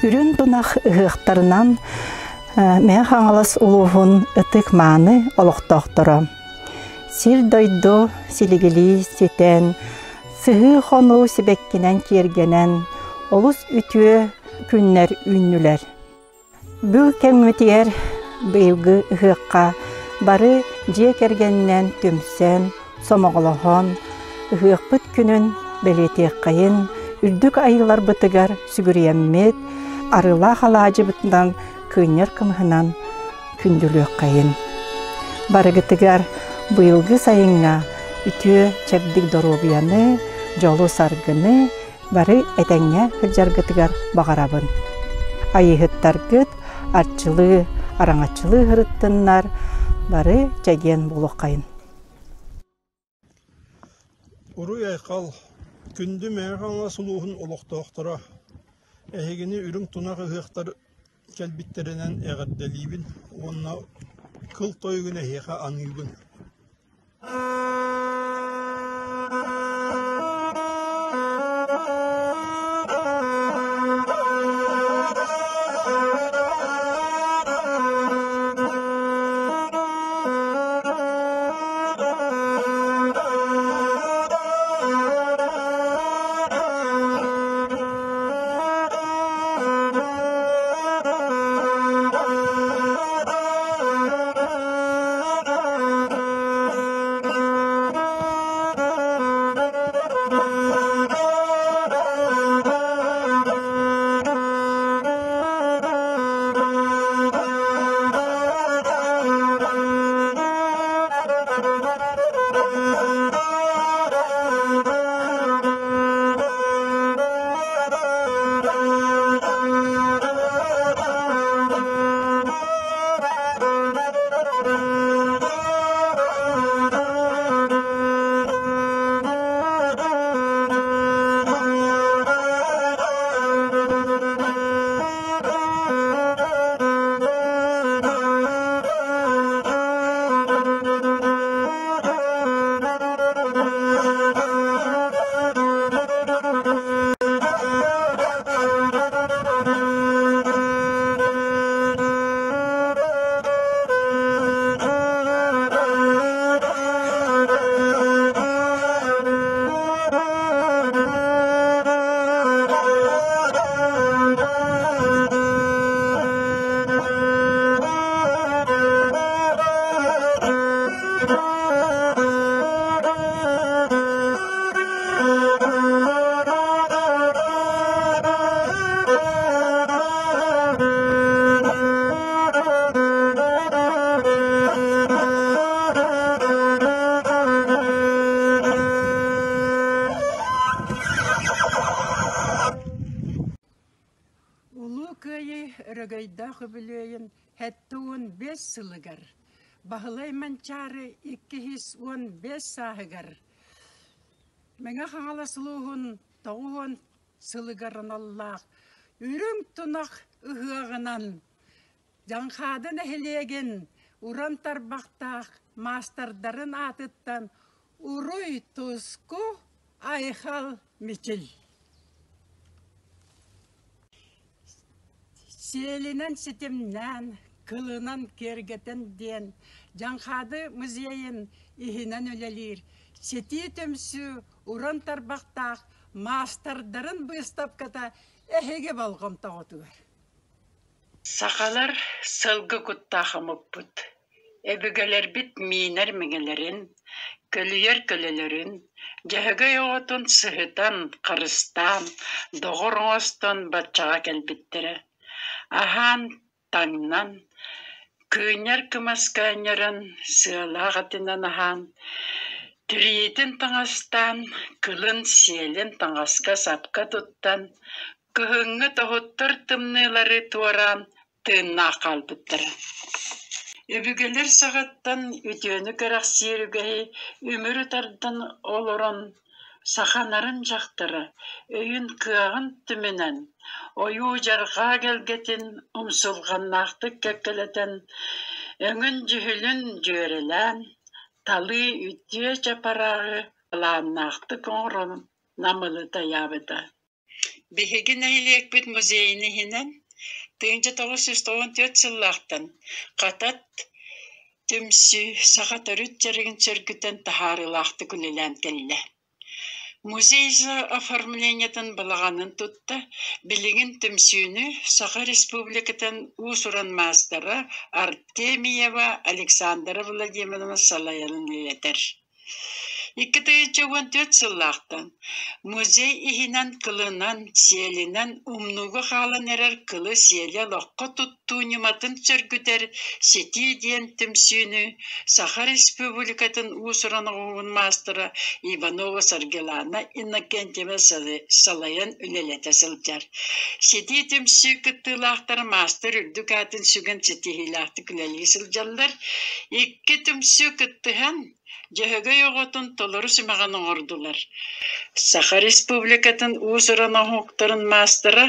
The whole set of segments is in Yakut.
Үрүн тунах ыһыахтарынан Мэҥэ Хаҥалас улууһун ытык-мааны олохтоохторо. Сир-дойду силигилии ситэн, сыһыы-хонуу сибэккинэн киэргэнэн, олус үтүө күннэр үүннүлэр. Бу кэммитигэр быйылгы ыһыахха бары дьиэ кэргэнинэн түмсэн, сомоҕолоһон, ыһыахпыт күнүн бэлиэтиэххэйин, үрдүк айыыларбытыгар сүгүрүйэммит, арыылаах алаадьыбытынан кыынньар кымыһынан күндүлүөххэйин. Барыгытыгар быйылгы сайыҥҥа үтүө чэбдик доруобуйаны, дьолу-саргыны бары этэҥҥэ сылдьаргытыгар баҕарабын. Айыыһыттаргыт арчылыы, араҥаччылыы сырыттыннар, бары чэгиэн буолуоххайын. Уруй-айхал, күндү Мэҥэ Хаҥалас улууһун олохтоохторо! Эһигини үрүҥ тунах ыһыахтар кэлбиттэринэн эҕэрдэлиибин уонна кыл тойугун эһиэхэ аныыбын. Улуу Кыайыы өрөгөйдөөх үбүлүөйүн 75 сылыгар Баһылай Манчаары 215 сааһыгар Мэҥэ Хаҥалас улууһун 90 сылыгар аналлаах Үрүҥ тунах ыһыаҕынан Дьаҥхаады нэһилиэгин уран тарбахтаах маастардарын аатыттан Уруй-туску Айхал Мичил! Сиэлинэн ситимнээн, кылынан киэргэтэн диэн Дьаҥхаады музейын иһинэн үлэлиир Ситии түмсүү уран тарбахтаах маастардарын быыстапката эһиги болҕомтоҕутугар. Сахалар сылгы куттаах омукпут. Өбүгэлэрбит миинэр миҥэлэрин, көлүйэр көлөлөрүн, Дьөһөгөй оҕотун сыһытан, харыстаан, доҕор оҥостон баччаҕа кэлбиттэрэ. Аһаан, таҥнан, кыынньар кымаска анньарын сыалаах этинэн аһаан, тириитин таҥастаан, кылын-сиэлин таҥаска-сапка туттан, кыһыҥҥы тоһуттар тымныылары туораан тыыннаах хаалбыттара. Өбүгэлэр саҕаттан үтүөнү кэрэхсиир үгэһи үмүрү тардан олорон саха нарын дьахтара өйүн-кыаҕын түмүнэн, ойуу-дьарҕаа эгэлгэтин умсулҕаннаахтык кэккэлэтэн, өҥүн-дьүһүнүн дьүөрэлээн, талыы үтүө чапарааҕы талааннаахтык оҥорон намылыта ыйаабыта. Биһиги нэһилиэкпит музейын иһинэн 1994 сыллаахтан Хатат түмсүү саха төрүт дьарыгын сөргүтэн таһаарыылаахтык үлэлээн кэллэ. Музей оформлениетын балаҕанын тутта, билигин түмсүүнү Саха Республикатын уус-уран маастара Артемьева Александра Владимировна салайан үлэлэтэр. 2014 сыллаахтан музей иһинэн кылынан, сиэлинэн умнууга хаалан эрэр кылы-сиэли олоххо туттуу ньыматын сөргүтэр «Ситии» диэн түмсүүнү Саха Республикатын уус-уран оҥоһугун маастара Иванова Саргылана Иннокентьевна салайан үлэлэтэ сылдьар. Ситии түмсүү кыттыылаахтара маастар үрдүк аатын сүгэн ситиһиилээхтик үлэлии сылдьаллар. Икки түмсүү кыттыһан Дьөһөгөй оҕотун толору симэҕин оҥордулар. Саха Республикатын уус-уран оҥоһуктарын маастара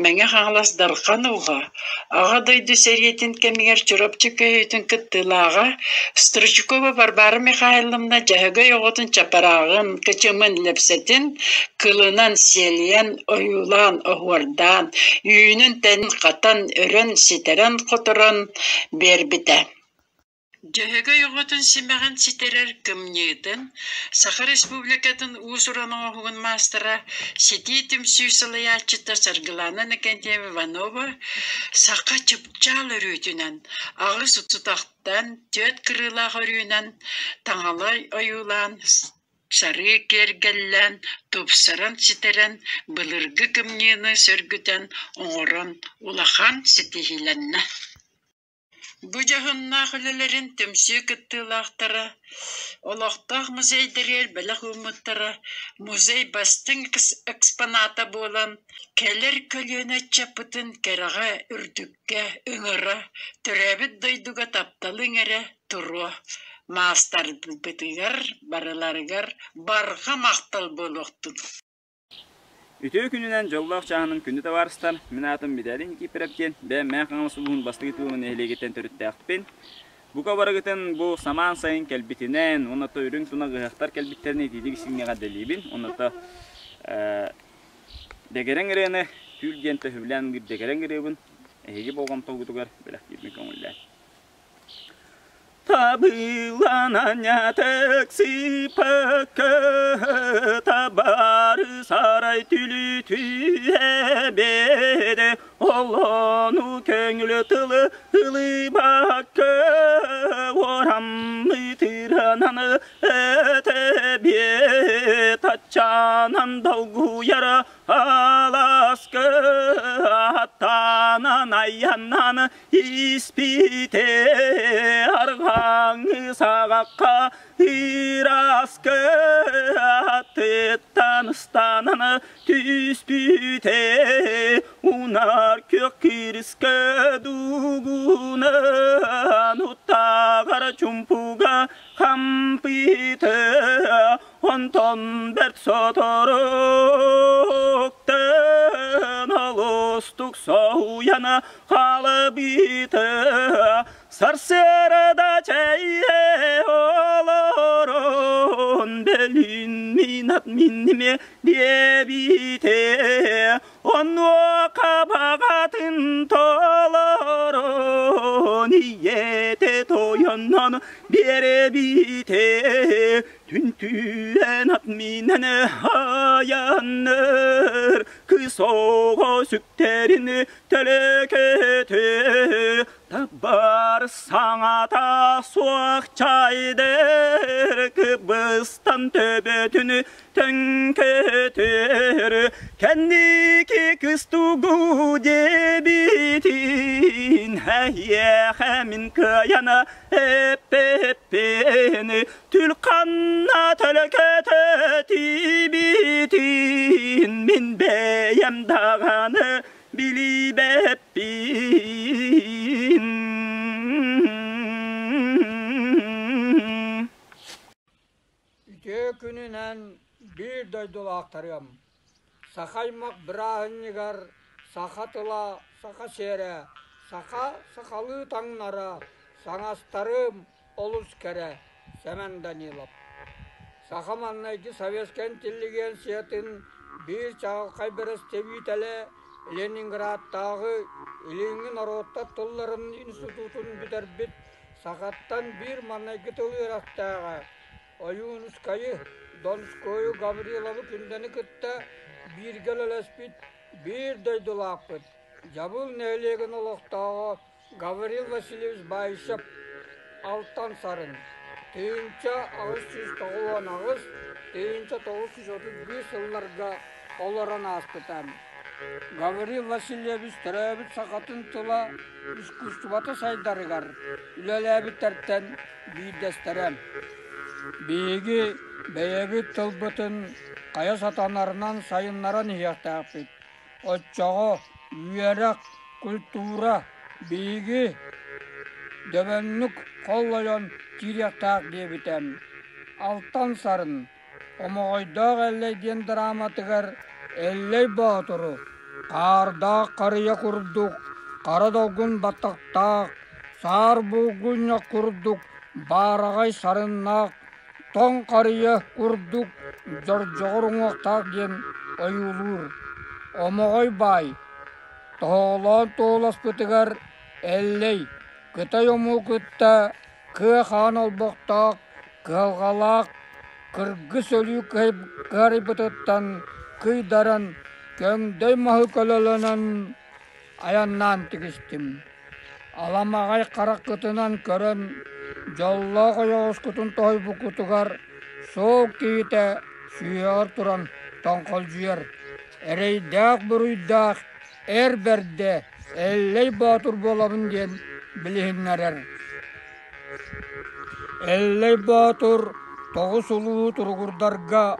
Мэҥэ Хаҥалас Дархан ууһа, Аҕа дойду сэриитин кэмигэр Чурапчы көһүүтүн кыттыылааҕа Стручкова Варвара Михайловна Дьөһөгөй оҕотун чапарааҕын, кычымын, лэпсэтин кылынан сиэлийэн, ойуулаан, оһуордаан, үүнүн-тэнин хатан, өрөн, ситэрэн-хоторон биэрбитэ. Дьөһөгөй оҕотун симэҕин ситэрэр кымньыытын Саха Республикатын уус-уран оҥоһугун маастара, Ситии түмсүү салайааччыта Саргылана Иннокентьева Иванова саха чыпчаал өрүүтүнэн, аҕыс утахтан, түөрт кырыылаах өрүүнэн таҥалай ойуулаан, сарыы киэргэллээн, тупсаран ситэрэн, былыргы кымньыыны сөргүтэн оҥорон улахан ситиһиилэннэ. Бу дьоһуннаах үлэлэрин түмсүү кыттыылаахтара олохтоох музейдарыгар бэлэх ууммуттара музей бастыҥ экспоната буолан, кэлэр көлүөнэ ыччаппытын кэрэҕэ, үрдүккэ ыҥыра, төрөөбүт дойдуга тапталы иҥэрэ туруо, маастарбытыгар барыларыгар барҕа махтал буолуохтун. Үтүө күнүнэн дьоллоох чааһынан күндү табаарыстар, мин аатым Виталий Никифоров диэн, бэйэм Мэҥэ Хаҥалас улууһун бастакы тыылын нэһилиэгиттэн төрүттээхпин. Бука барыгытын бу самаан сайын кэлбитинэн, уонна то үрүҥ тунах ыһыахтар кэлбиттэрин итиитик истиҥҥэ эҕэрдэлиибин. Уонна то дэгэрэҥ ырыаны түүл диэн төһүбүлээн ыҥыыр дэгэрэҥ ырыабын эһиги болҕомтоҕутугар бэлэхтиирбин көҥүллээн. Табылананятык сыпыкы табары сарай түлүтү эбеде олону көңүлү тылы ылыбакка орамны тырананы этебе таччанан долгуяра аласкы аттанан айаннан Испите арҕааҥҥы саҕахха ыраскы аттыттан ыстанан түспүтэ унар күөх кирискэ дугунан уттаҕар чумпуга хампыты онтон бэрт соторуктан олустук соһуйан халыбыты сарсыарда чэйэ олорон бөлүүн минат минниме диэбите онуоха баҕатын толорон ийэтэ тойоннон биэрэбите түнтүүэн ат минэн аянныр кыс оҕо сүктэрин Төлөкөтү табар саҥата суох чайдыр кыбыстан төбөтүн төҥкөтөр кэнники кыстугу диэбитин эһиэхэ мин кыайан эппэппин түл ханна төлөкөтө тиибитин мин бэйэм даҕаны билибэппин. Үтүө күнүнэн биир дойдулаахтарыам! Саха аймах бырааһынньыгар саха тыла, саха сиэрэ, саха сахалыы таҥнара, саҥастарым олус кэрэ Сэмэн Данилов. Саха маҥнайгы советскай интеллигенциятын биир чаҕылхай бэрэстэбиитэлэ Ленинградтааҕы Илиҥҥи норуоттар тылларын институтун бүтэрбит сахаттан биир маҥнайгы тыл үөрэхтээҕэ Ойуунускайы, Донскойу, Гавриловы Күндэни кытта бииргэ үлэлэспит биир дойдулаахпыт, Дьабыл нэһилиэгин олохтооҕо Гаврил Васильевич Баишев Алтан Сарын 1898 1931 сылларга олорон ааспыта. Гаврил Васильевич төрөөбүт сахатын тыла искусствота сайдарыгар үлэлээбиттэртэн биирдэстэрэ. Биһиги бэйэбит тылбытын хайа сатанарынан сайыннаран иһиэхтээхпит. Оччоҕо үөрэх, культура биһиги дөбөҥнүк холлойон киириэхтээх диэбитэ. Алтан Сарын Омоҕойдоох Эллэй диэн драматыгар Эллэй Боотуру хаардаах харыйа курдук хара долгун баттахтаах, саар булгунньах курдук баараҕай сарыннаах, тоҥ харыйа курдук дьордьоҕор уҥуохтаах диэн ойуулуур. Омоҕой баай тоһоҕолоон туоласпытыгар Эллэй кытай омугу кытта кыа хаан олбохтоох, кыһалҕалаах кыргыс өлүү кыһарыйбытыттан кыйдаран, көҥдөй маһы көлөлөнөн айаннаан тигистим. Аламаҕай хараххытынан көрөн, дьоллоох ойоҕоскутун тоһуйбуккутугар суол киһитэ сүһүөҕэр туран тоҥхолдьуйар, эрэйдээх-буруйдаах эр бэрдэ Эллэй Боотур буолабын диэн билиһиннэрэр. Эллэй Боотур тоҕус улуу туругурдарга,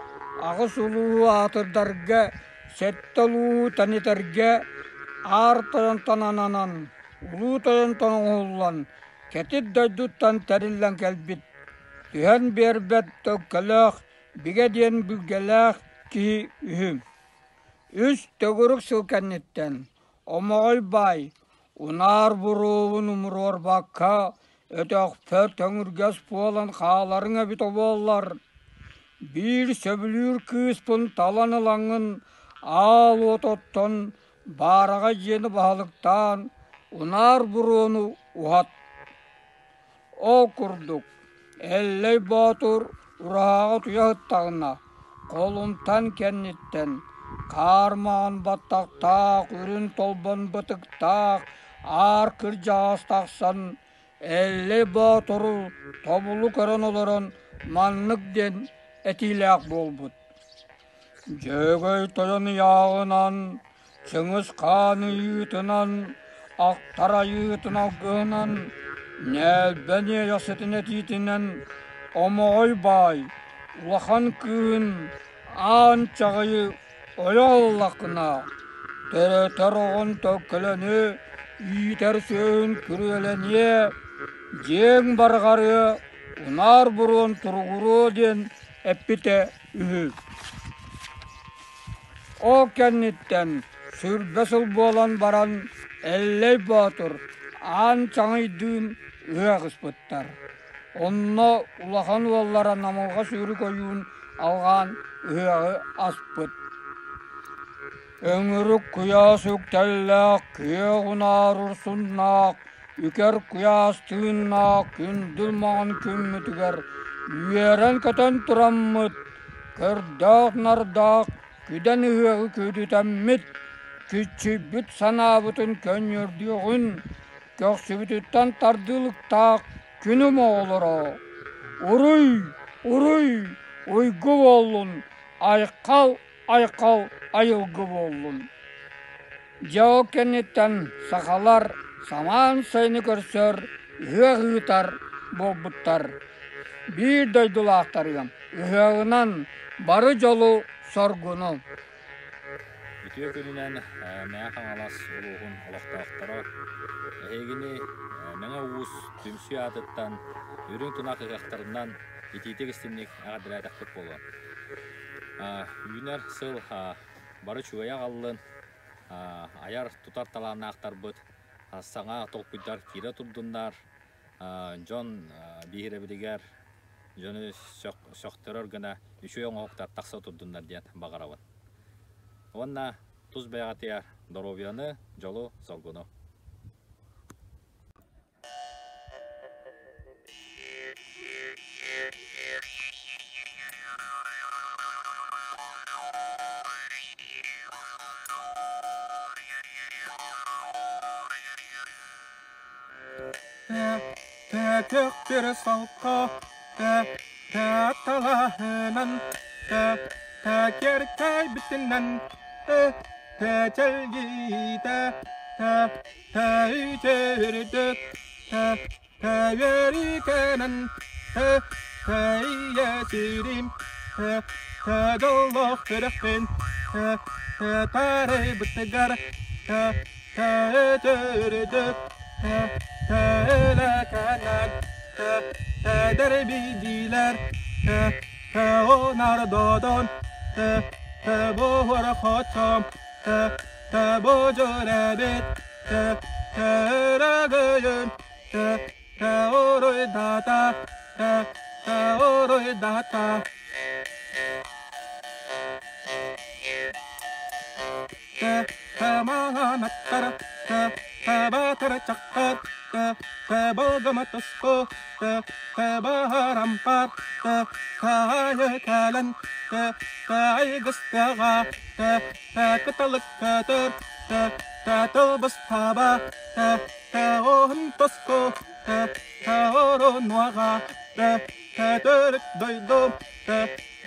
аҕыс улуу аатырдарга, сэттэ улуу тэнитэргэ аар тойонтон ананан, улуу тойонтон оҥоһуллан, кэтит дойдуттан тэриллэн кэлбит, түһэн биэрбэт төлкөлөөх, бигэ диэн билгэлээх киһи үһү. Үс төгүрүк сыл кэнниттэн Омоҕой баай унаар буруобун умуруорбакка өтөхпөр төҥүргэс буолан хааларыҥ эбит буоллар, биир сөбүлүүр кыыспын талан ылаҥҥын аал уот оттон баараҕай дьиэни баһылыктаан унаар буруону уһат. Ол курдук, Эллэй Боотур ураһаҕа утуйа сыттаҕына, холумтан кэнниттэн хаар маҥан баттахтаах, үрүн толбон бытыктаах аар кырдьаҕас тахсан Эллэй Боотуру тобулу көрөн олорон маннык диэн этиилээх буолбут: «Дьөгөй тойон ыйааҕынан, Чыҥыс Хаан ыйыытынан, Ахтар айыытын алгыһынан, Нээлбэн Иэйэхситин этиитинэн Омоҕой баай улахан кыыһын Аан Чаҕыйы ойо ыллаххына, төрөтөр оҕон төлкөлөнүө, иитэр сүөһүн күрүөлэниэ, дьиэҥ барҕарыа, унаар буруон туругуруо диэн эппитэ үһү. Ол кэнниттэн сүүрбэ сыл буолан баран Эллэй Боотур Аан Чаҥыйдыын ыһыах ыспыттар. Онно улахан уоллара Намылҕа Сүүрүк ойуун алҕаан ыһыаҕы аспыт. Өҥүрүк куйаас үктэллээх, күөх унаар урсуннаах, үкэр куйаас тыыннаах күндүл маҥан күммүтүгэр үөрэн-көтөн тураммыт, көрдөөх-нардаах күдэн ыһыаҕы күөдүтэммит, киччүйбүт санаабытын көнньүөрдүөҕүн, көхсүбүтүттэн тардыылыктаах күнүм оҕолоро, уруй, уруй, уйгу буоллун, айхал, айхал, айылгы буоллун. Дьэ ол кэнниттэн сахалар самаан сайыны көрсөр, ыһыах ыытар буолбуттар. Биир дойдулаахтарыгар ыһыаҕынан бары дьолу-соргуну. Үтүө күнүнэн Мэҥэ Хаҥалас улууһун олохтоохторо эһигини Мэҥэ Уус түмсүү аатыттан үрүҥ тунах ыһыахтарынан итиитик истинник эҕэрдэлээтэхпит буолуо. Үүнэр сыл бары үчүгэйи аҕаллын, айар тутар талааннаахтарбыт саҥа толкуйдар киирэ турдуннар, дьон биһирэбилигэр дьону сөхтөрөр гына үчүгэй оҥоһуктар тахса турдуннар диэн баҕарабын. Уонна тус бэйэҕитигэр доруобуйаны, дьолу, соргуну. Тө салка тө талаһынан тө кэркэйбитинэн тө чэлгиитэ тө Тэйчэрдэк тэ тэйэрикэнэн тэ тэйэсирим тэ тэдоллох тэрэхпин тэ тэтэрибытыгар тэ тэйчэрдэк тэ тэлэкэнэн тэ тэдэрбидилэр тэ тэонардодон тэ тэбуһур тэ Тэбожөрөбүт тэ тэрэгөйүн тэ тэоруйдата тэ тэоруйдата тэ тэмаҥанаттар тэ тэбэтэр чаккар тэ тэбогоматоско тэ тэбаһарампар тэ таайы кэлэн тэ таайгыстаҕа тэ Кыталыккатыр тылбыстаба оһун тоско оронуаҕа төрүт дойду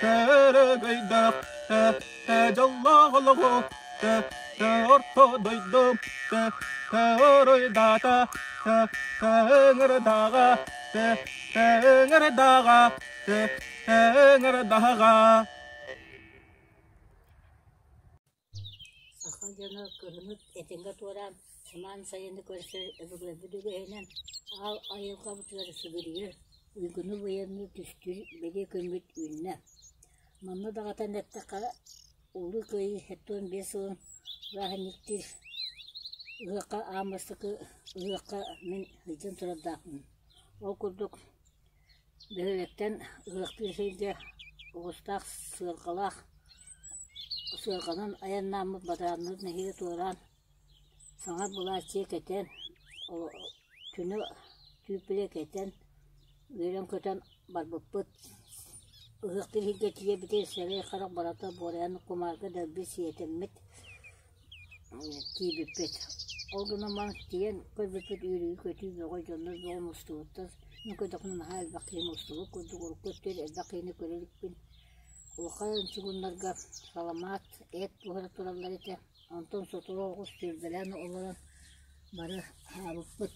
төрөгөйдөөх дьоллоох олоҕу орто дойду оройдаата ыҥырдаҕа ыҥырдаҕа ыҥырдаҕа. Саха дьоно кыһыны этэҥҥэ туораан, самаан сайыны көрсөр өбүгэлэрбит үгэһинэн аал айылҕабытыгар сүгүрүйэр, уйгуну-быйаҥы түстүүр бэлиэ күммүт үүннэ. Манна даҕатан эттэххэ, Улуу Кыайыы 75 сылын бырааһынньыктыыр ыһыахха аан бастакы ыһыахха мин сылдьан турардаахпын. Ол курдук Бөһүөлэктэн ыһыахтыыр сиргэ оҕустаах сыарҕалаах сыарҕанан айаннааммыт бадарааннары нэһиилэ туораан саҥа былааччыйа кэтэн, күнү түүппүлэ кэтэн, үөрэн-көтөн барбыппыт. Ыһыахтыыр сиргэ тиийэрбитигэр сэрэй харах барыта буорайан кумаарга дэлби сиэтэммит тиийбиппит. Ол гынан баран тиийэн көрбүппүт үөрүү-көтүү бөҕө дьоннор бөҕө мустубуттар. Мин көрдөхпүнэ наһаа элбэх киһи мустубут курдук урукку өттүгэр элбэх киһини көрө иликпин. Улахан чугуннарга саламаат, эт буһара тураллар этэ. Онтон сотору оҕус сүүрбэлээн олорон бары аһаабыппыт.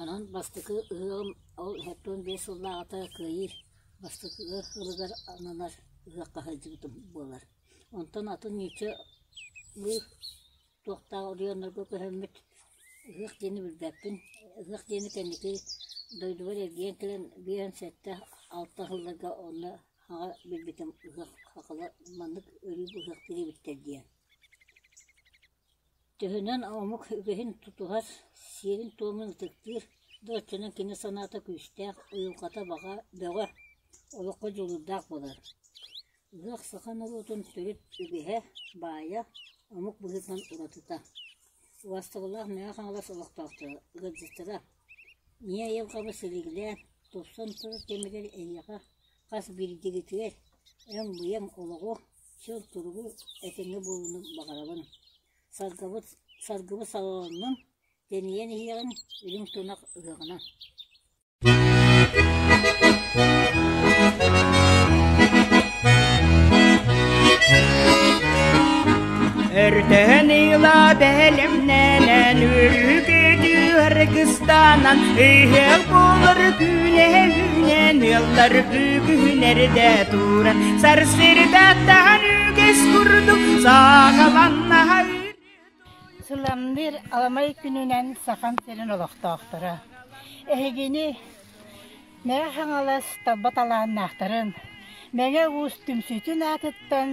Онон бастакы ыһыаҕым ол 75 сыллааҕыта Кыайыы бастакы ылыгар ананар ыһыахха сылдьыбытым буолар. Онтон атын нууччалыы туохтаах оройуоннарга көһөммүт ыһыах диэни билбэппин. Ыһыах диэни кэнники дойдубар эргийэн кэлэн 57 алта сылларга онно хаҕа билбитим ыһыах сахалар маннык өрүү ыһыахтыыр эбиттэр диэн. Төһөнөн омук үгэһин тутуһар, сиэрин-туомун ытыктыыр да оччонон кини санаата күүстээх, уйулҕата баҕа бөҕө, олоххо дьулуурдаах буолар. Ыһыах саха норуотун төрүт үгэһэ, баайа, омук быһыытынан уратыта. Убаастабыллаах Мэҥэ Хаҥалас олохтоохторо, ыалдьыттара, ийэ айылҕабыт силигилээн, тупсан турар кэмигэр эйиэхэ хас биирдиигитигэр өҥ-быйаҥ олоҕу, чөл туругу, этэҥҥэ буолууну баҕарабын. Саргыбыт, саргыбыт салалыннын, тэнийэн иһиэҕин үрүҥ тунах ыһыаҕынан. Өртөһөн ыла бэлэмнэнэн үрүкүтүү аргыстанан ыһыах буолар күнэ үүнэн ыаллар бүгүн эрдэ туран сарсыардаттан үгэс курдук саҕаланна Сыламныыр аламай күнүнэн Сахам сирин олохтоохторо! Эһигини Мэҥэ Хаҥалас талба талааннаахтарын, Мэҥэ Уус түмсүүтүн аатыттан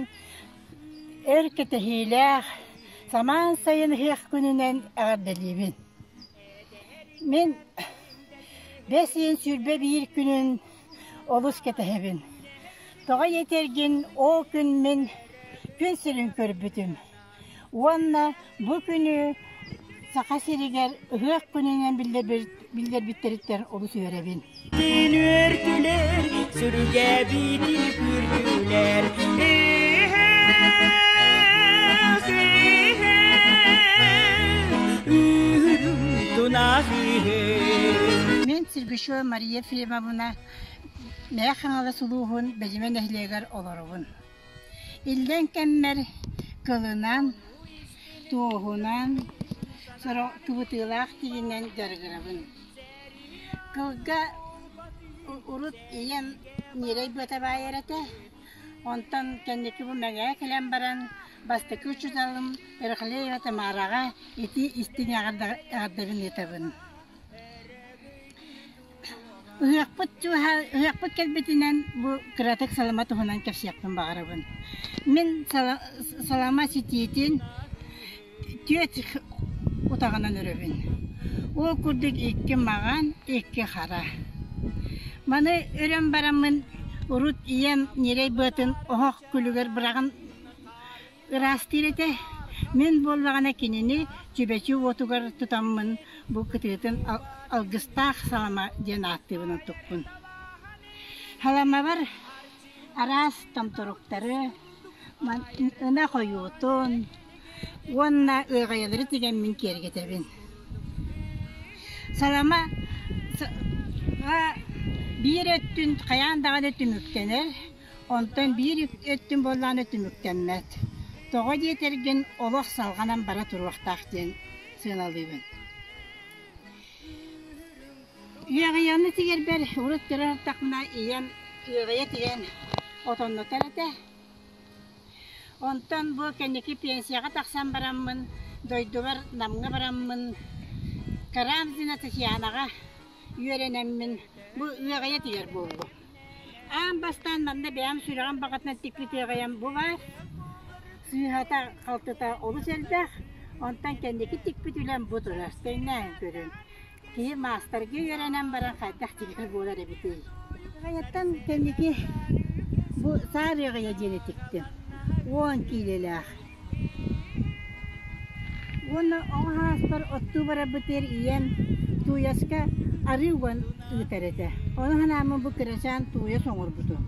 өр кэтэһиилээх самаан сайын ыһыах күнүнэн эҕэрдэлиибин! Мин Бэс ыйын 21 күнүн олус кэтэһэбин. Тоҕо этэргин ол күн мин күн сирин көрбүтүм. Уонна бу күнү Саха сиригэр ыһыах күнүнэн биллэрбиттэриттэн олус үөрэбин. Үөртүлэр, сүргэбитин күүртүлэр. Мин Сергучева Мария Ефремовна Мэҥэ Хаҥалас улууһун Бэдьимэ нэһилиэгэр олоробун. Иллэҥ кэммэр кылынан, туоһунан, сорох кыбытыылаах тигинэн дьарыгырабын. Кылга урут ийэм ньирэй быата баайар этэ, онтон кэнники бу Мэҥэҕэ кэлэн баран бастакы учууталым Рахлеева Тамараҕа ити истиҥ эҕэрдэбин ыытабын. Ыһыахпыт ыһыахпыт кэлбитинэн бу кыратык салама туһунан кэпсиэхпин баҕарабын. Мин салама ситиитин түөрт утаҕынан өрөбүн. Ол курдук икки маҕан, икки хара. Маны өрөн бараммын урут ийэм ньирэй быатын оһох күлүгэр быраҕан Ыраастыыр этэ. Мин буоллаҕына кинини чүбэчи уотугар тутаммын бу кытыытын алгыстаах салама диэн ааттыыбын онтукпун. Саламабар араас томторуктары, ынах ойуутун уонна ыаҕайалары тигэммин киэргэтэбин. Салама биир өттүн хайаан даҕаны түмүктэнэр, Онтон биир өттүн буоллаҕына түмүктэммэт. Тоҕо диэтэргин олох салҕанан бара туруохтаах диэн сыаналыыбын. Ыаҕайаны тигэрбэр урут кыра сырыттахпына ийэм ыаҕайа тигэн отоннотор этэ. Онтон бу кэнники пенсияҕа тахсан бараммын, дойдубар Намҥа бараммын Карамзина Татьянаҕа үөрэнэммин бу ыаҕайа тигэр буоллум. Аан бастаан манна бэйэм сүрэҕим баҕатынан тикпит ыаҕайам бу баар. Сыыһата, халтыта олус элбэх. Онтон кэнники тикпит үлэм бу турар. Тэҥнээн көрүҥ. Киһи маастарга үөрэнэн баран хайдах тигэр буолар эбитий? Ыаҕайаттан кэнники бу саар ыаҕайа диэни тиктим. 10 киилэлээх. Уонна оҕо сааспар оттуу барарбытыгар ийэм тууйаска арыы уган ыытар этэ. Ону санааммын бу кырачаан тууйас оҥорбутум.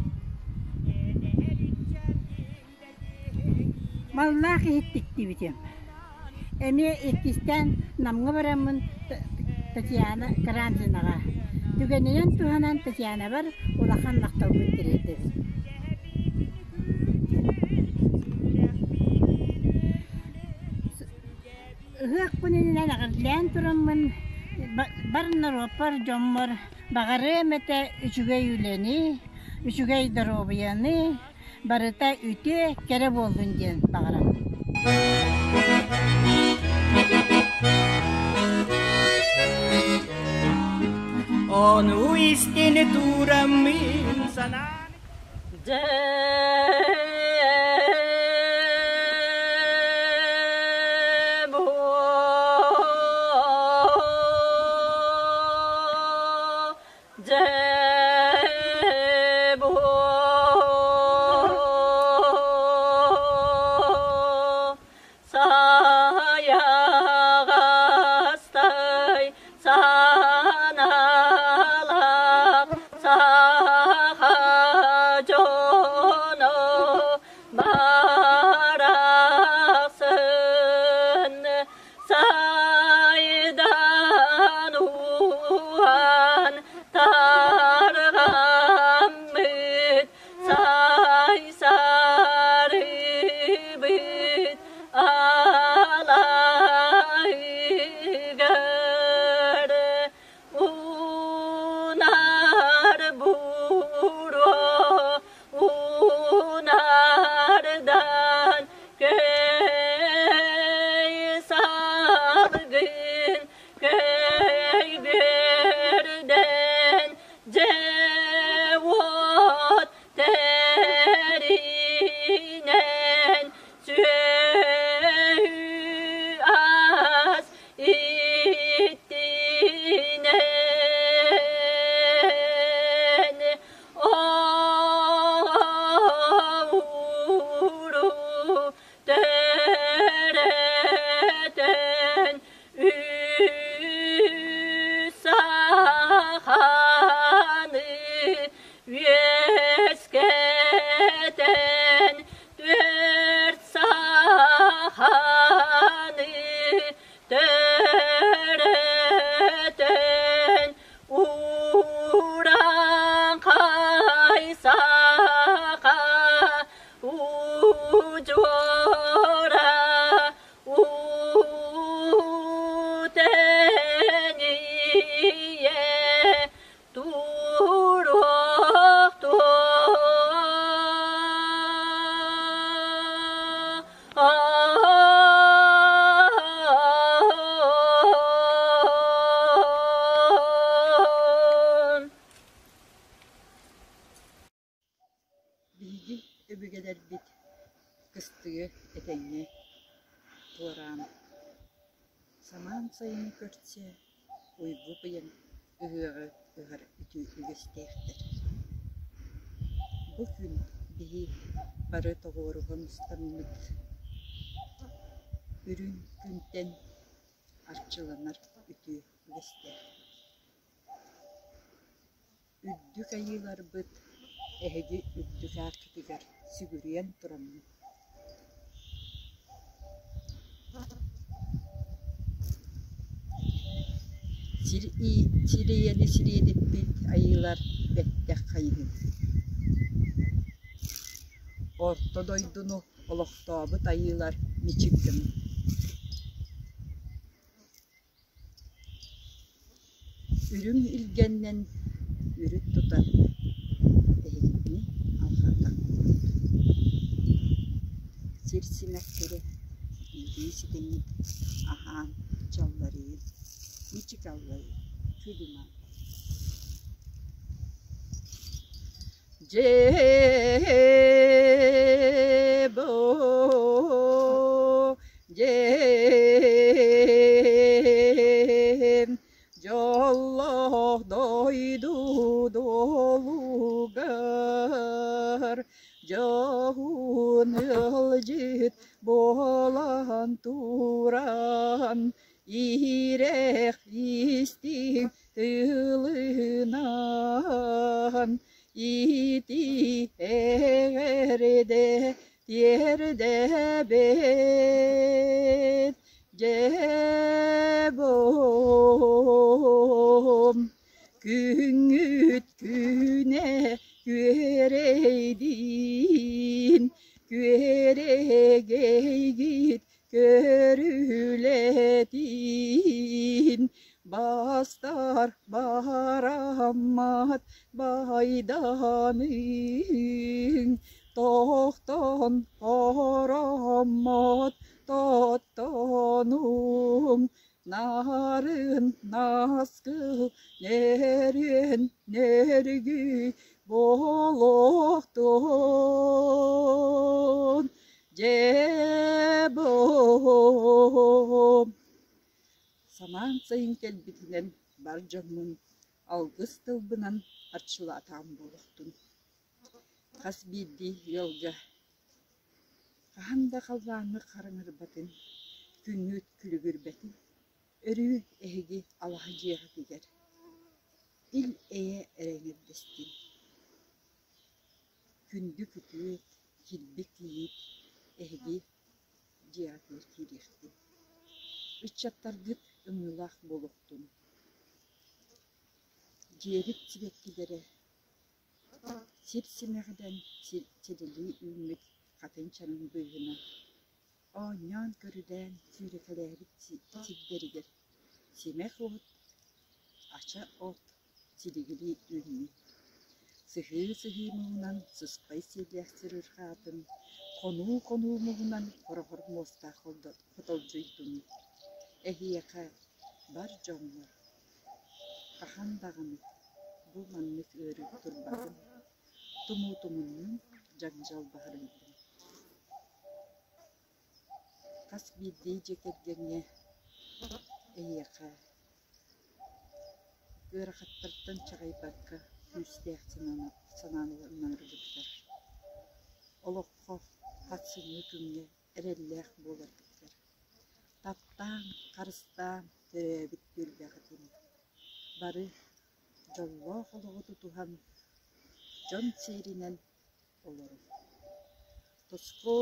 Маллаах иһит тиктибитим. Эмиэ иккистээн Намҥа бараммын Татьяна Карамзинаҕа түгэнинэн туһанан Татьянабар улахан махталбын тириэрдэбин. Ыһыах күнүнэн эҕэрдэлээн тураммын бар норуоппар, дьоммор баҕарыам этэ үчүгэй үлэни, үчүгэй доруобуйаны, барыта үтүө, кэрэ буоллун диэн баҕарабын. Ону истини тураммын санаан Сайаҕастай санаалаах саха дьоно. Удьуора Уутэнийэ Туруохтун. Биһиги өбүгэлэрбит кыстыгы этэҥҥэ туораан, самаан сайыны көрсө уйгу быйаҥ ыһыаҕы ыһар үтүө үгэстээхтэр. Бу күн биһи бары тоҕуоруһа мустаммыт үрүҥ күнтэн арчыланар үтүө үгэстээхпит. Үрдүк айыыларбыт эһиги үрдүк ааккытыгар сүгүрүйэн тураммыт Сир сир ийэни сириэдиппит айыылар бэттэх хайыһын Орто дойдуну олохтообут айыылар мичик гыныҥ Үрүҥ илгэннэн үрүт тутан эһигини алҕатахпыт Сир симэхтэрэ илии ситиммит аһаан чалларыйын, мичик аллайын, күлүм аллайын Дьээ-боо, дьэм, дьоллоох дойду дуолугар дьоһун ыалдьыт буолан туран иһирэх истиҥ тылынан ити эҕэрдэ тиэрдэбит дьэ бом күҥҥүт күнэ күөрэйдин күөрэгэйгит Көрүлэтин бастар бараммат байданыҥ, тохтон хороммот тоттонуҥ, нарын наскыл нөрүөн нөргүй буолуохтун. Дьээ боо Самаан сайын кэлбитинэн бар дьоммун алгыс тылбынан арчылаатаҕым буолуохтун. Хас биирдии ыалга хаһан да халлааҥҥа хараҥарбатын, күҥҥүт күлүгүрбэтин, өрүү эһиги алаһа дьиэҕитигэр ил-эйэ эрэ эҥэрдэстин. Күндү күтүөт, килбик кийиит эһиги дьиэҕитигэр киириэхтин, ыччаттаргыт ымыылаах буолуохтун. Дьиэбит сибэккилэрэ сир симэҕинэн силилии үүммүт хатыҥ чараҥ быыһынан оонньоон-көрүлээн сүүрэкэлээбит сирдэригэр симэх от, ача от силигилии үүммүт. Сыһыы-сыһыы муҥунан сыспай сиэллээх сырыырҕаатын, хонуу-хонуу муҥунан хороҕор муостаах хотолдьуйдун. Эһиэхэ, бар дьоҥҥор, хаһан даҕаны бу маннык ыарыы турбатын, тумуутумуннун дьаҥдьал баһырыйдын. Хас биирдии дьиэ кэргэҥҥэ эһиэхэ Ыарахаттартан чаҕыйбакка күүстээх санааланаргытыгар, олоххо хатсыҥҥы күҥҥэ эрэллээх буоларгытыгар, таптаан, харыстаан төрөөбүт түөлбэҕитин бары дьоллоох олоҕу тутуһан, дьон сиэринэн олоруҥ. Туску!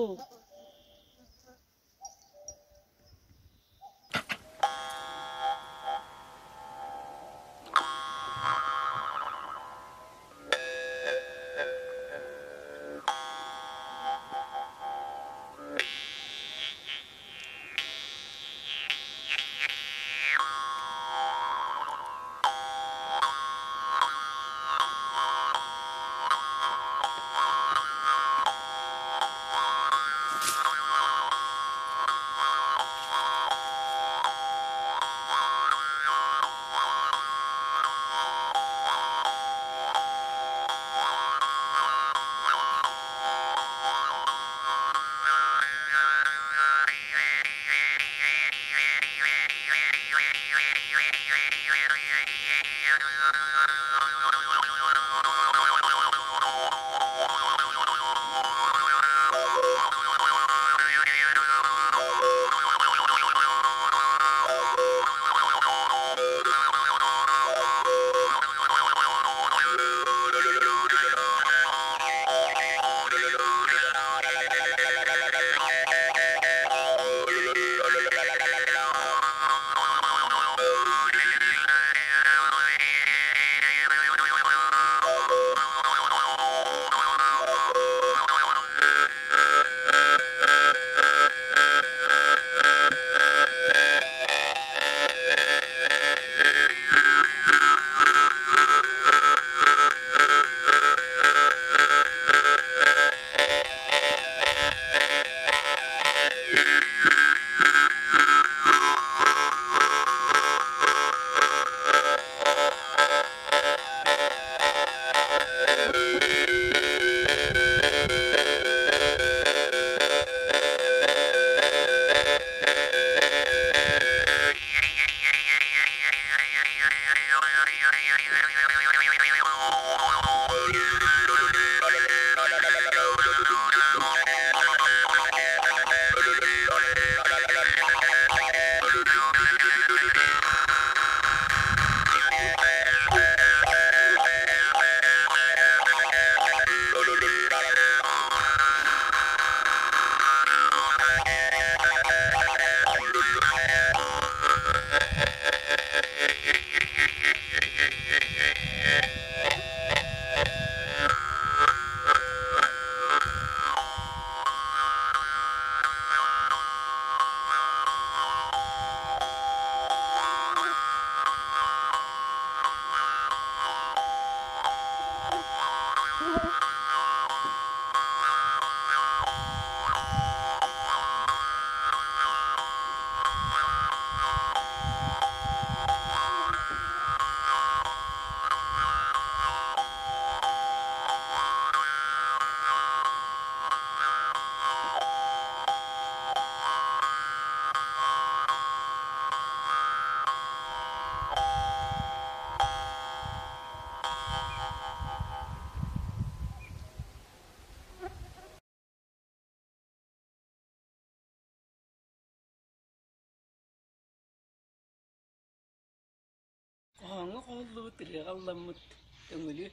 Хоһооҥҥо хоһуллубут ырыаҕа ылламмыт Төҥүлү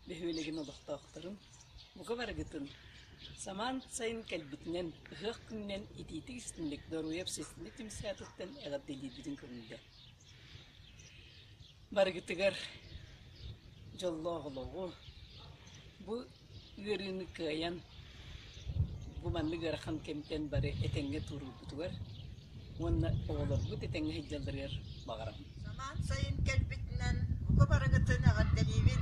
бөһүөлэгин олохтоохторун бука барыгытын самаан сайын кэлбитинэн, ыһыах күнүнэн итиитик-истинник Доруобуйа общественнай түмсүү аатыттан эҕэрдэлиирбитин көҥүллэ. Барыгытыгар дьоллоох олоҕу, бу ыарыыны кыайан, бу маннык ыарахан кэмтэн бары этэҥҥэ туоруурбутугар уонна оҕолорбут этэҥҥэ сылдьалларыгар баҕарабын. Самаан сайын кэлбитинэн бука барыгытын эҕэрдэлиибин!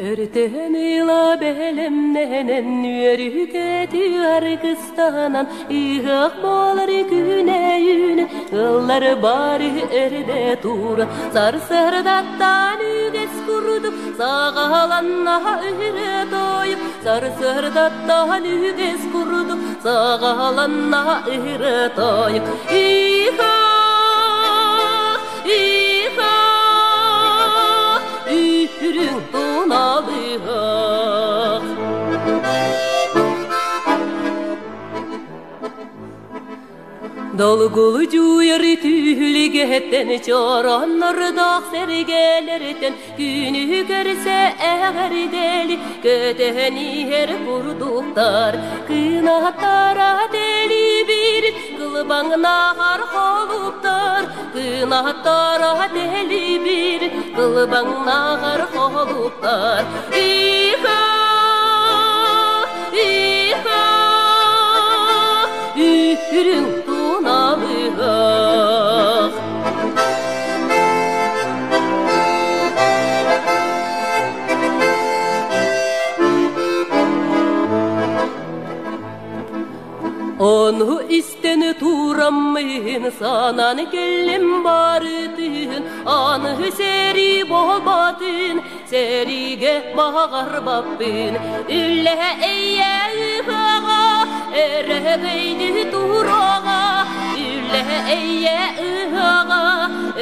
Өртөһөн ыла бэлэмнэнэн үөрүүкэти аргыстанан ыһыах буолар күнэ үүнэн ыллар бары эрдэ тура сарсыардаттан үгэс курдук саҕаланнаһа ыһыры тойук сарсыардаттан үгэс курдук саҕаланнаһа ыһыры тойук Иха Иха Үрүҥ туналыһах Долгулдьуйар түһүлгэттэн чороннордоох сэргэлэртэн күнү көрсө эҕэрдэли көтөн иһэр курдуктар кынаттара дэлибир кылбаҥнаахар холуптар кынаттара дэлибир кылбаҥнааҕар холуптар Иха Иха Үрүҥ туналыһах Ону истэн тураммын санаан кэллим барытын, аны сэрии буолбатын, сэриигэ баҕарбаппын. Үлэ эйэ ыһыаҕа, эрэһэгэйди туруоҕа, үлэ эйэ ыһыаҕа,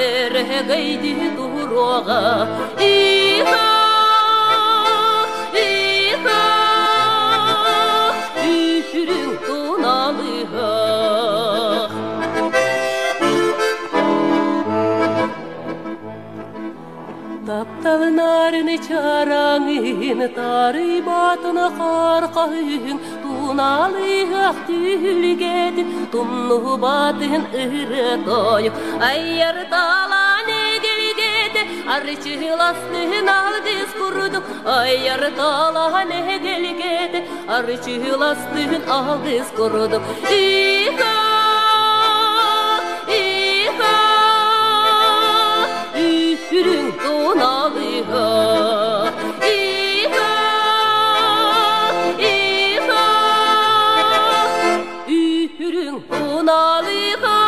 эрэһэгэйди туруоҕа. Иха, иха, Үрүҥ туналыһах. Тапталынарын чараҥын, тарыйбатын хархаһын, туналыһах түһүлгэтин, тумнубатын ырыа тойук, айар талаан эгэлгэтэ, арчыластын алгыс курдук, айар талаан эгэлгэтэ, арчыластын алгыс курдук. Иха, иха, үрүҥ туналыһа. Иха, иха, үрүҥ туналыһа.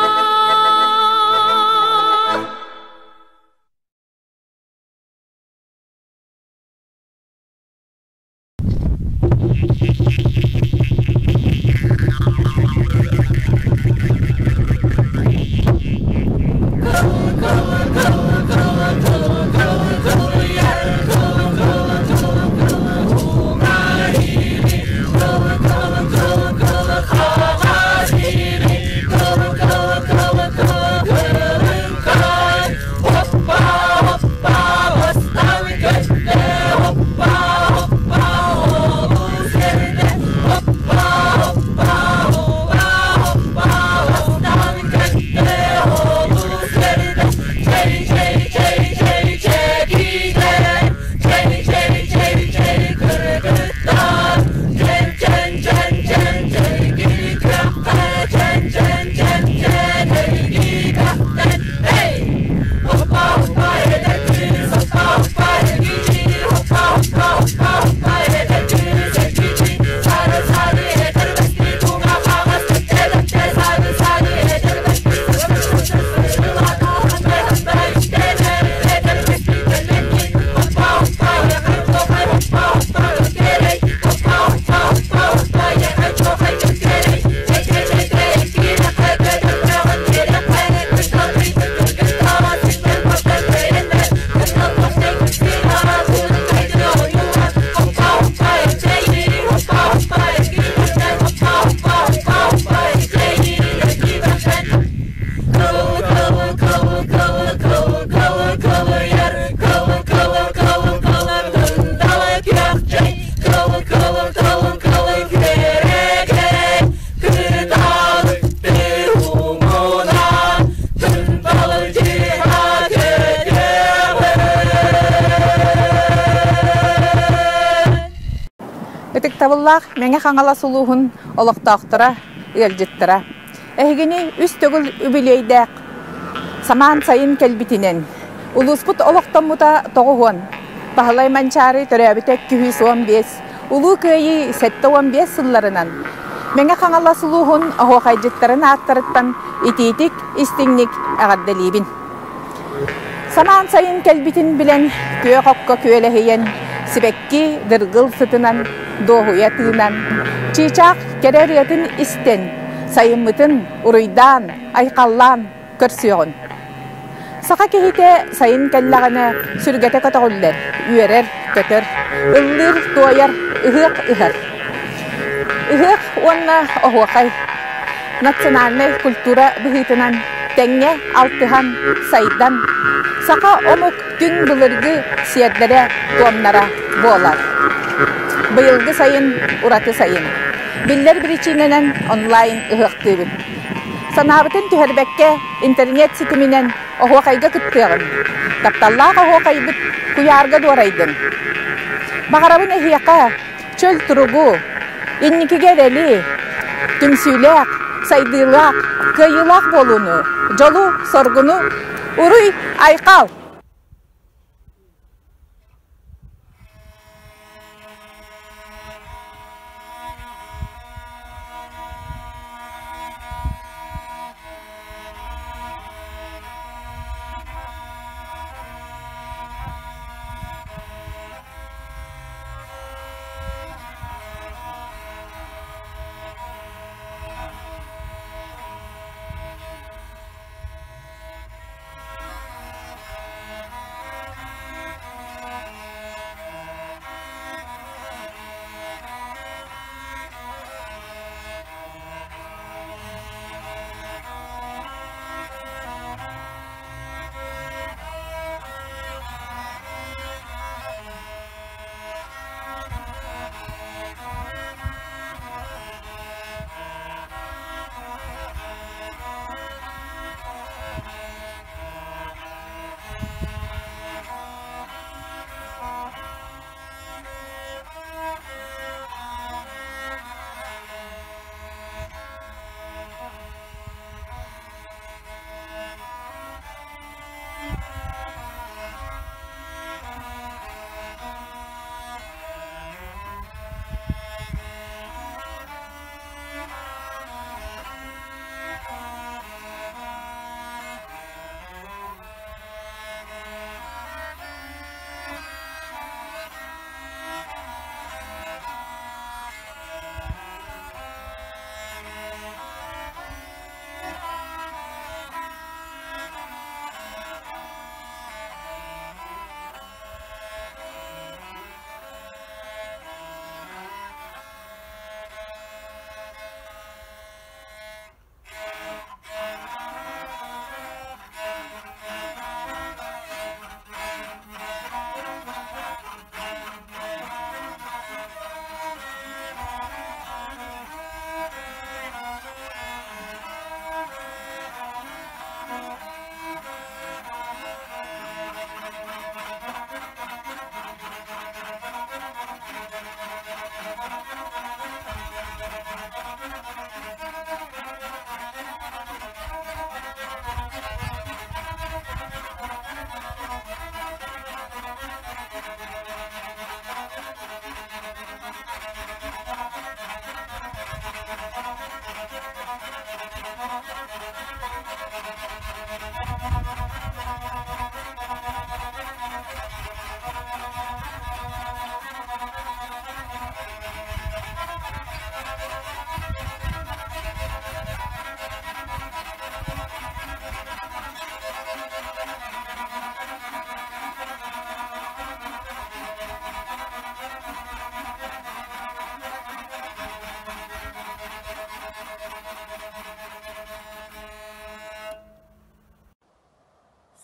Ытыктабыллаах Мэҥэ Хаҥалас улууһун олохтоохторо, ыалдьыттара! Эһигини үс төгүл үбүлүөйдээх самаан сайын кэлбитинэн, улууспут олохтоммута 90, Баһылай Манчаары төрөөбүтэ 215, Улуу Кыайыы 75 сылларынан Мэҥэ Хаҥалас улууһун оһуохайдьыттарын ааттарыттан итиитик, истиҥник эҕэрдэлиибин! Самаан сайын кэлбитин билэн, күөх окко күөлэһийэн, сибэкки дыргыл сытынан, дуоһуйа тыынан, чыычаах кэрэ ырыатын истэн, сайыммытын уруйдаан, айхаллаан көрсүөҕүн. Саха киһитэ сайын кэллэҕинэ сүргэтэ көтөҕүллэр, үөрэр, көтөр, ыллыыр, туойар, ыһыах ыһар. Ыһыах уонна оһуохай национальнай культура быһыытынан тэҥҥэ алтыһан, сайдан, саха омук түҥ былыргы сиэрдэрэ-туомнара буолар. Быйылгы сайын ураты сайын. Биллэр биричиинэнэн онлайн ыһыахтыыбыт. Санаабытын түһэрбэккэ интернет ситиминэн оһуохайга кыттыаҕын. Тапталлаах оһуохайбыт куйаарга дуорайдын. Баҕарабын эһиэхэ чөл туругу, инникигэ эрэли, түмсүүлээх, сайдыылаах, кыайыылаах буолууну, дьолу-соргуну уруй айхал!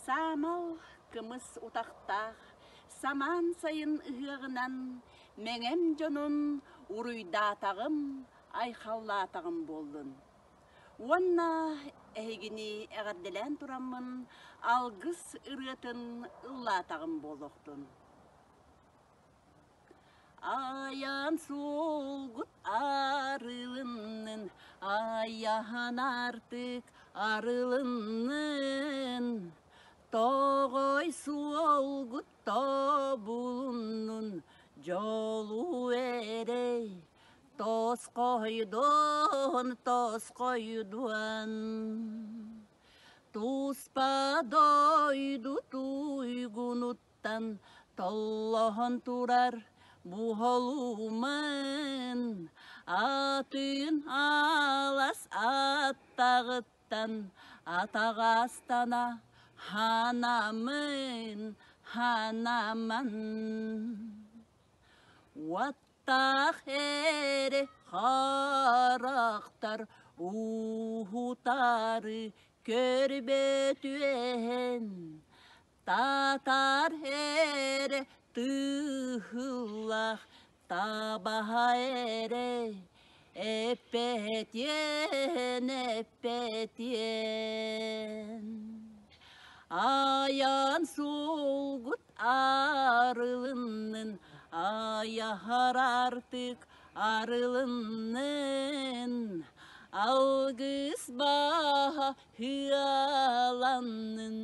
Саамал кымыс утахтаах самаан сайын ыһыаҕынан Мэҥэм дьонун уруйдаатаҕым, айхаллаатаҕым буоллун. Уонна эһигини эҕэрдэлээн тураммын алгыс ырыатын ыллаатаҕым буолуохтун. Айан суолгут арылыннын, Айаһан артык арылыннын. Тоҕой суолгут тобулуннун, Дьолу эрэй тосхойдун, тосхойдун. Туспа дойду туйгунуттан толлоһон турар буһолуман, атын алас аттаҕыттан атаҕастана ханамын, ханаман. Уоттаах эрэ харахтар уһутары көрбөтүөн, татар эрэ тыһыллах табаһа эрэ эппэтиэн, эппэтиэн. Айан сулгут арылыннын, айаһар артык арылыннын, алгыс баһа ыаланнын,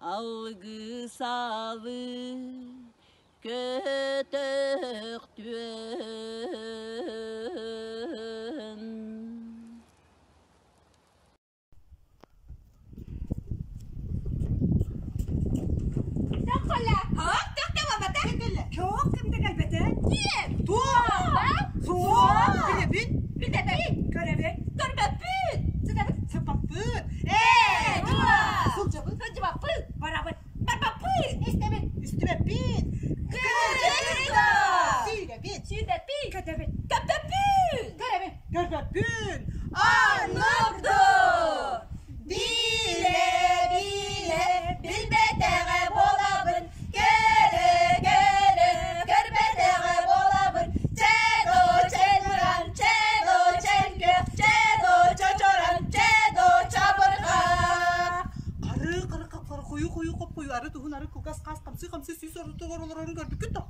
алгыс алы көтөхтүөн. Көрбөппүн! Оннук дуу! Билэ-билэ билбэтэҕэ буолабын, көрө-көрө көрбөтөҕө буолабын, чэ-до чэлган, чэ-до чэлгэх, чэ-до чочорон, чэ-до чабырҕа. Хары хары хап-хара хойу-хойу хоп-хойу ары туһун ары кылгас хаас хамсыы-хамсыы сүүс ортотугар олорорун көрбүккүт да?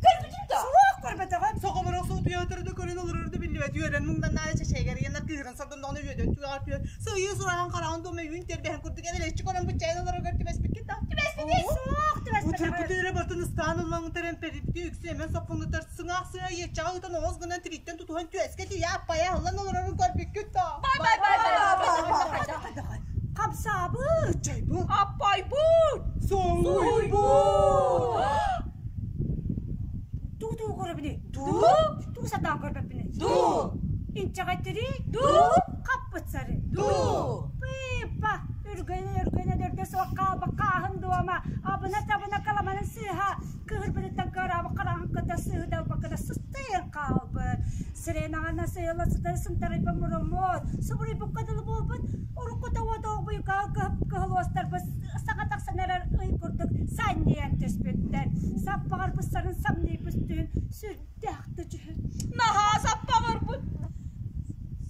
Көрбүтүм да? Суох көрбөтөҕүм. Соҕоборох суутуйа өтөрү көрөн олорор да биллибэт үөрэн муҥданнаары чэчэйгэрийэннэр кыыһыран сордонноҕуна үөдэн түгэҕэр түһэн сыыйыы сураһан хараҕын дуома үүн тэрбэһэн курдук эбэлэччи көрөн быччайан олороргор түбэспиккит да? Түбэспитий? Суох түбэспэтэҕим. Утурбутун эрэ бартын ыстаан ыллаҥытар эмпэрибити үксү эмэн соппуҥнутар сыҥаах сыа иэччэҕэ ыытан оҕус гынан тирииттэн тутуһан түөскэ тиийэ аппайа аһыллан олорорун көрбүккүт да? Бай бай бай бай бай Хамсаабыт! Ыччайбыт! Аппайбыт! Соҥуйбут! Туу туу көрөбүнүй? Дуу? Туу сатаан көрбөппүнүй? Дуу? Инчэҕэйтири? Дуу? Хаппыт сары? Дуу? Пыыппа! Үргэнэ үргэнэ дөрдө суох хаалбакка аһын дуома, абына-табына каламанын сыыһа, кыһырбытыттан кыараабыт хараҕын кытта сыыһыдалбакка да сыстайан хаалбыт. Сиренаҕана сыйыла сытар сынтарыйба муруммут, субуруйбукка дылы буолбут, уруккута уот оҕбуйга кыһыл уостарбыт саҥа тахсан эрэр ый курдук санньыйан түспүттэр. Саппаҕырбыт сарын самньыйбыт түүн сүрдээх да дьүһүн. Наһаа саппаҕырбыт.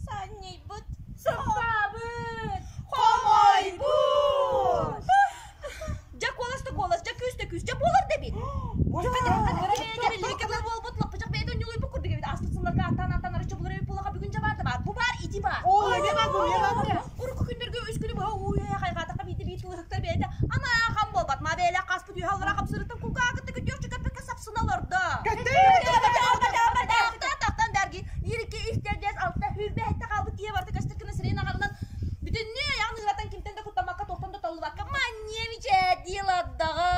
Санньыйбыт. Саппаабыт! Хомойбут! Дьэ куолас да куолас, дьэ күүс да күүс, дьэ буолар да эбит. Буолбут лаппычах бэйэтэ ньулуйбут курдук эбит. Ааспыт сылларга аттаан-аттаан арычча булар эбит буолаха бүгүн дьэ баар да баар. Бу баар, ити баар. Урукку күннэргэ үс күнү быһа уу-үөһэ хайҕаатахха биирдэ биир тылыһыктар бэйэтэ анаахам буолбат. Ма бэйэлээх хаспыт үөһэ олоро хапсырыттан кулгааҕыттан күтүөх чөкөппөккө сапсына олордо. Тахтан дәрги 1 2 3 4 5 6 хүрбэһэтте хаалбыт киһи барыта көстөр гына сирин аҕарынан бүтүннүү айаҕын ыыратан кимтэн да куттаммакка туохтан да толлубакка манньа мичээрдии ылардаҕа.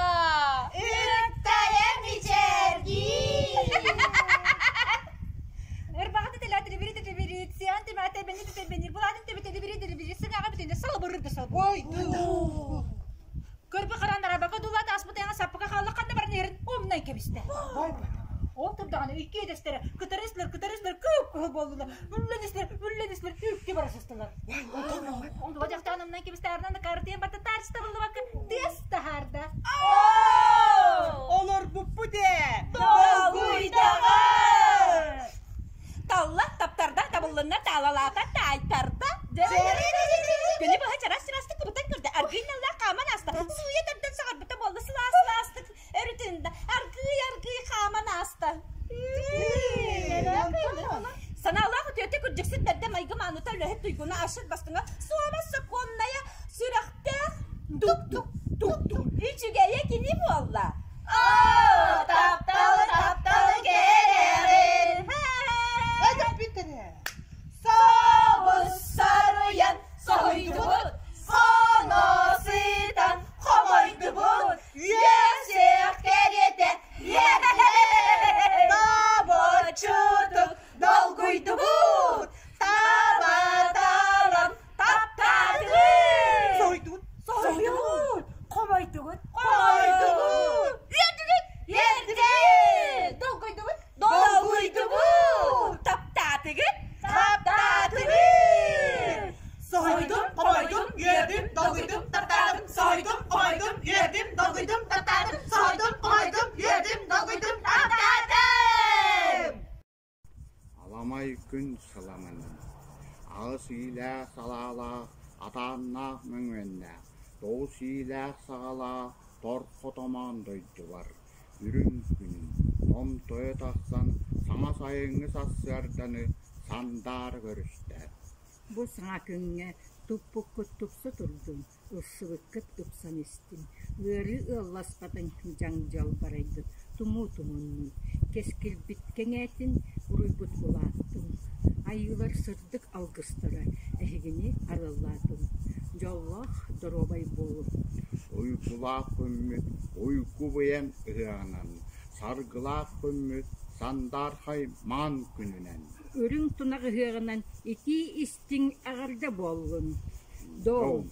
Ыттайа мичээрдии. Ырбаҕыты тэлээтилибири тэтибири, сиан тимээтэ бени тэтибини, булаатын тибитилибири дилибири, сыҥаҕа бүтүнэ салыбырыр да салбыр. Ой, Көрбү харан арабака дулаат ааспыт айаҥа саппыка хаалла ханна баран иһэрин умнан кэбистэ. Ол турдаҕына икки иэдэстэрэ кытары истилэр, кытары истилэр, кып-кыһыл буоллулар. Үллэн истилэр, үллэн истилэр, үккэ бара сыстылар. Онтуга дьахтаан умнан кэбистэ, арынан карытыйан барда, таарыстабыллыбакка тыас таһаарда. Олорбуппут ээ! Долгуйдаҕа! Талла, таптарда, табыллынна, таалалаата, таайтарда. Күнү быһа чараас-чараастык кыбытан көрдө, аргыый наллаах хааман ааста. Сууйа тардан саҕарбыта буолла, сылаас-сылаастык өрүтүндэ. Аргыый-аргыый хааман ааста. Тук-тук, тук-тук. Үчүгэйэ кини буолла. Оо, тапталы, тапталы кэрэҕин. Эдэр Собус саруйан соһуйдубут, хоно сытан хомойдубут, үөсэх кэриэтэ Добоччутук долгуйдубут, таба-талан таптаатыбыт. Соһуйдубут, соһуйдубут, хомойдубут, хомойдубут, үөрдүгүт, үөрдүгүт, долгуйдубут, долгуйдубут, таптаатыгыт, таптаатыбыт. Соһуйдум, хомойдум, үөрдүм, долгуйдум, таптаатым, соһуйдум, хомойдум, үөрдүм, долгуйдум, таптаатым, соһуйдум, хомойдум, үөрдүм, долгуйдум, таптаатым. Аламай күн сыламынан, аҕыс иилээх салаалаах, атааннаах мөҥүөннээх, тоҕус иилээх саҕалаах торхо томоон дойдубар үрүҥ күнүн томтойо тахсан саҥа сайыҥҥы сарсыарданы сандаара көрүстэ. Бу саҥа күҥҥэ туппуккут тупса турдун, ылсыбыккыт ыпсан истин, ыарыы ыалласпатын дьаҥ-дьал барайдын, тумуу тумуннун, кэскилбит кэҥээтин, уруйбут улааттын, айыылар сырдык алгыстара эһигини арыаллаатын, дьоллоох доруобай буолуҥ. Уйгулаах күммүт уйгу быйаҥ ыһыаҕынан, саргылаах күммүт сандаархай маан күнүнэн. Үрүҥ тунах ыһыаҕынан итии-истиҥ эҕэрдэ буоллун! Дом!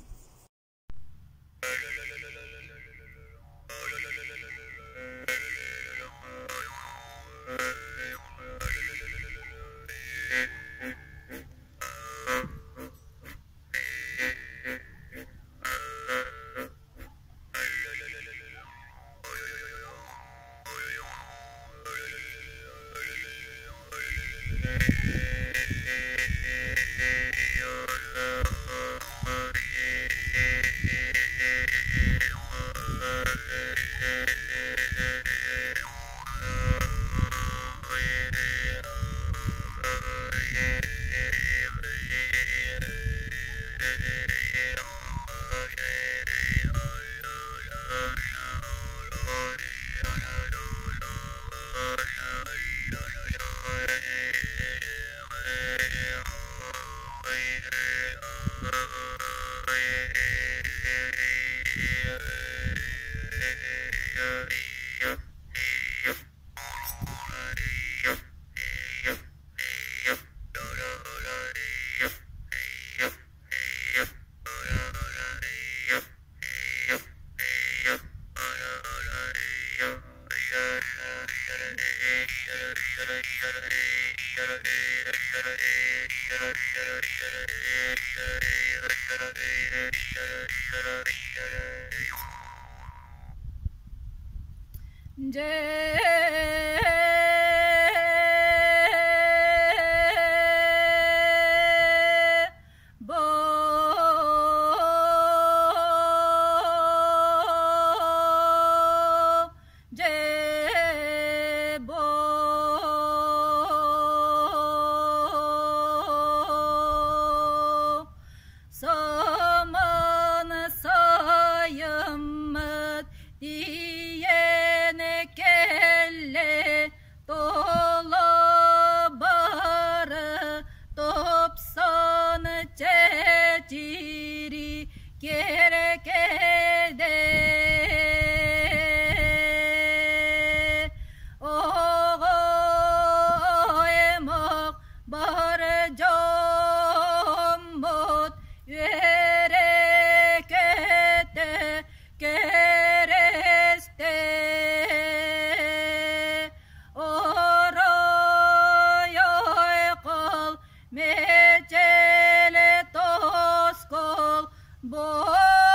Саман сайыммыт тиийэн кэллэ, толо бары тупсан чэчири кэркэдэ. Оҕо аймах бар дьоммут үөрэ-көтө көрүстэ. Орой-ойкол мечели тоскол буолуохтун.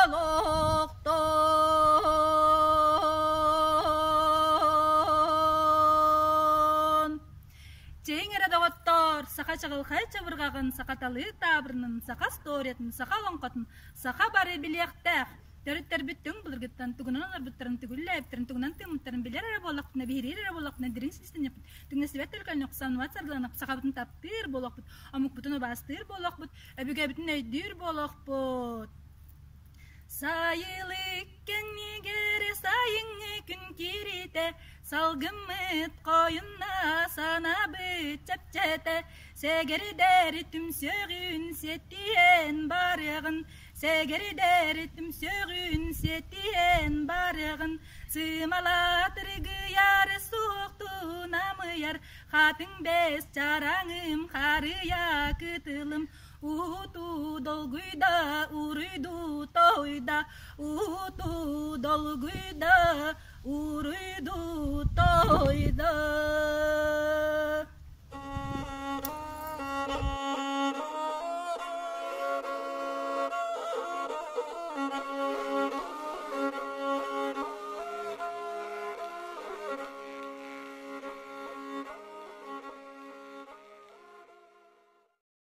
Чиҥ эрэ доҕоттоор, саха чаҕылхай чабырҕаҕын, саха талыы таабырынын, саха историятын, саха олоҥхотун, саха бары билиэхтээх. Төрүттэрбит түҥ былыргыттан тугунан олорбуттарын, түгүллээбиттэрин, тугунан тыыммыттарын билэр эрэ буоллахпытына, биһириир эрэ буоллахпытына, дириҥ силистэниэхпит, түҥнэстибэт төлкөлөнүөх, самныбат саргыланыах, сахабытын таптыыр буолуохпут, омукпутун убаастыыр буолуохпут, өбүгэбитин өйдүүр буолуохпут. Сайылык кэннигэр сайыҥҥы күн кииритэ, Салгыммыт хойунна санаабыт чэпчэтэ, Сэгэрдэр түмсүөҕүн сиэттиһэн барыаҕын, Сэгэрдэр түмсүөҕүн сиэттиһэн барыаҕын, Сымалаатыргыйар суохтун амыйар, Хатыҥ бэс чараҥым харыйа кытылым, Уутуу долгуйда, уруйду тойда, Уутуу долгуйда, уруйду тойда.